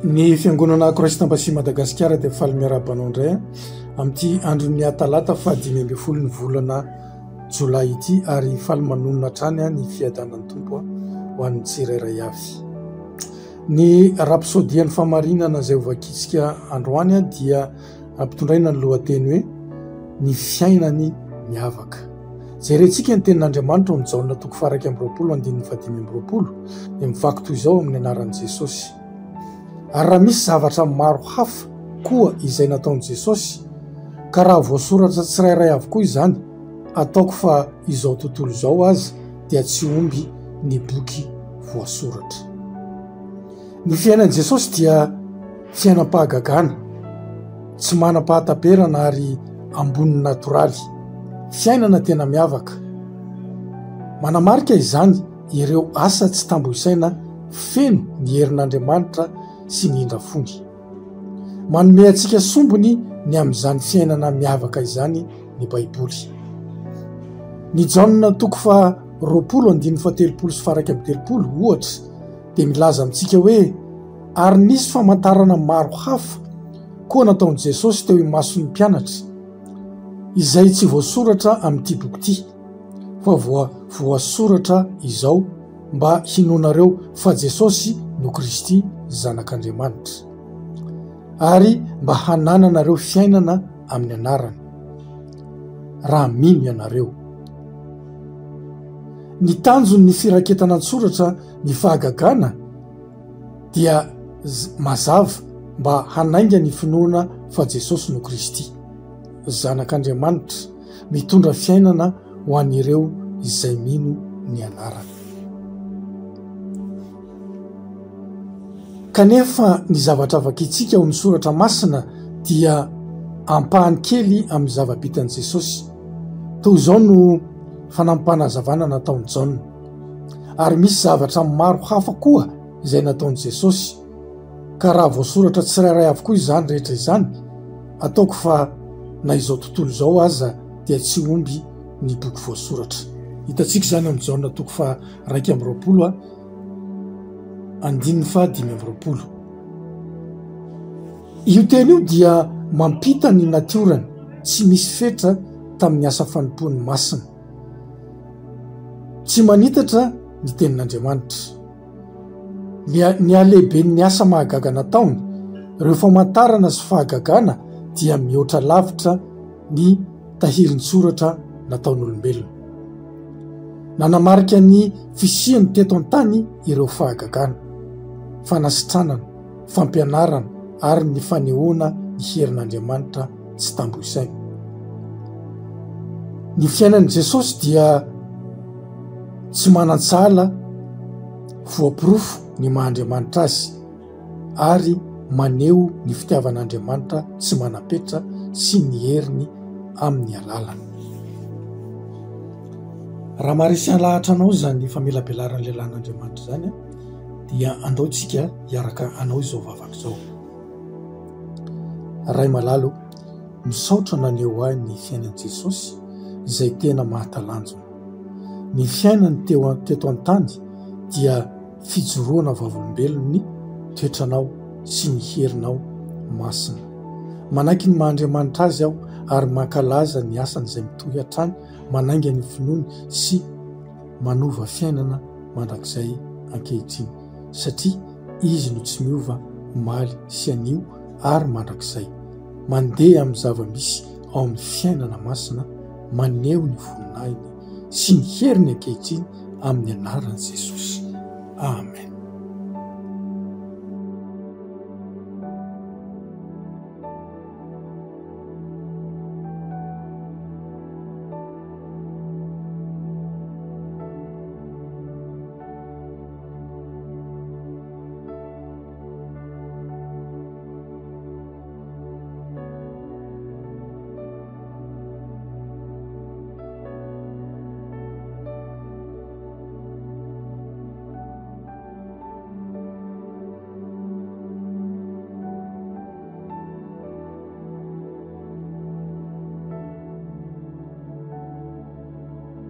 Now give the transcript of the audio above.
Ny Fiangonana Christ Embassy Madagasikara dia faly miarahaba anao indray amin'ity andron'ny talata faha 15 ny volana jolay ity ary faly manonona hatrany ny fiadanan'ny Tompo ho an'ny tsirairay avy. Ny rapsodian'ny famarinana izay hovakintsika androany dia ampitondraina ny lohateny hoe Ny fiainany miavaka. Jerentsika ny tenin'Andriamanitra ao amin'ny Jaona toko faha 21 andininy faha 25 dia mivaky toy izao amin'ny anaran'i Jesosy. Ary raha misy zavatra maro hafa koa izay nataon'i Jesosy, ka raha voasoratra tsirairay avokoa izany, ataoko fa izao tontolo izao aza dia tsy omby ny boky voasoratra. Ny fiainan'i Jesosy dia fiainam-pahagagana, tsy manam-pahataperana ary ambonin'ny natoraly. Fiainana tena miavaka. Manamarika izany ireo asa tsy tambo isaina feno ny herin'Andriamanitra sy ny indra fony. Manome antsika sombiny ny amin'izany fiainana miavaka izany ny Baiboly. Ny Jaona toko faha 20 andininy faha 30 sy faha 31 ohatra dia milaza amintsika hoe ary nisy famantarana maro hafa koa nataon'i Jesosy teo imason'ny mpianatra, izay tsy voasoratra amin'ity boky ity, fa voa voasoratra izao mba hinoanareo fa Jesosy no Kristy Zanak'Andriamanitra, ary mba hanananareo fiainana amin'ny anarany, raha mino ianareo. Ny tanjon'ny firaketana an-tsoratra ny fahagagana dia mazava mba hanainga ny finoana fa Jesosy no Kristy, Zanak'Andriamanitra, mitondra fiainana ho an'ireo izay mino ny anarany. Kanefa ny zavatra vakintsika ao amin'ny soratra masina dia ampahany kely amin'ny zava-bitan'i Jesosy. Toy izao no fanampim-panazavana nataon'i Jaona. Ary misy zavatra maro hafa koa izay nataon'i Jesosy, ka raha voasoratra tsirairay avokoa izany rehetra izany, ataoko fa na izao tontolo izao aza dia tsy omby ny boky voasoratra. Hitantsika izany ao amin'ny Jaona toko faha 21 andininy faha 25. Io teny io dia mampita ny natiorany tsy misy fetra tamin'ny asa fanompoany masina. Tsy manitatra ny tenin'Andriamanitra. Ny ny halehiben'ny asa mahagaga nataony, ireo famantarana sy fahagagana dia mihoatra lavitra ny tahirin-tsoratra nataon'olombelona. Nanamarika ny fisiany teto an-tany ireo fahagagana, fanasitranana, fampianarana ary ny fanehoana ny herin'Andriamanitra tsy tambo isaina. Ny fiainan'i Jesosy dia tsy manan-tsahala voaporofo ny maha Andriamanitra azy ary maneho ny fitiavan'Andriamanitra tsy manam-petra sy ny heriny amin'ny alalany. Raha maharesy lahatra anao izany famelabelaran'ny lehilahin'Andriamanitra izany dia andao tsika hiaraka hanao izao vavaka izao. Ray malala o, misaotra naneho ahy ny fiainan'i Jesosy izay tena mahatalanjona. Ny fiainany teo teto an-tany dia fijoroana vavolombelon'ny toetranao sy ny herinao masina. Manaiky ny maha Andriamanitra azy aho ary mankalaza ny asany izay mitohy hatrany manainga ny finoany sy manova fiainana mandrakizay ankehitriny satria Izy no tsy miova omaly sy anio ary mandrakizay. Mandeha amin'ny zava-misy ao amin'ny fiainana masina maneho ny voninahiny sy ny heriny ankehitriny amin'ny anaran'i Jesosy. Amen.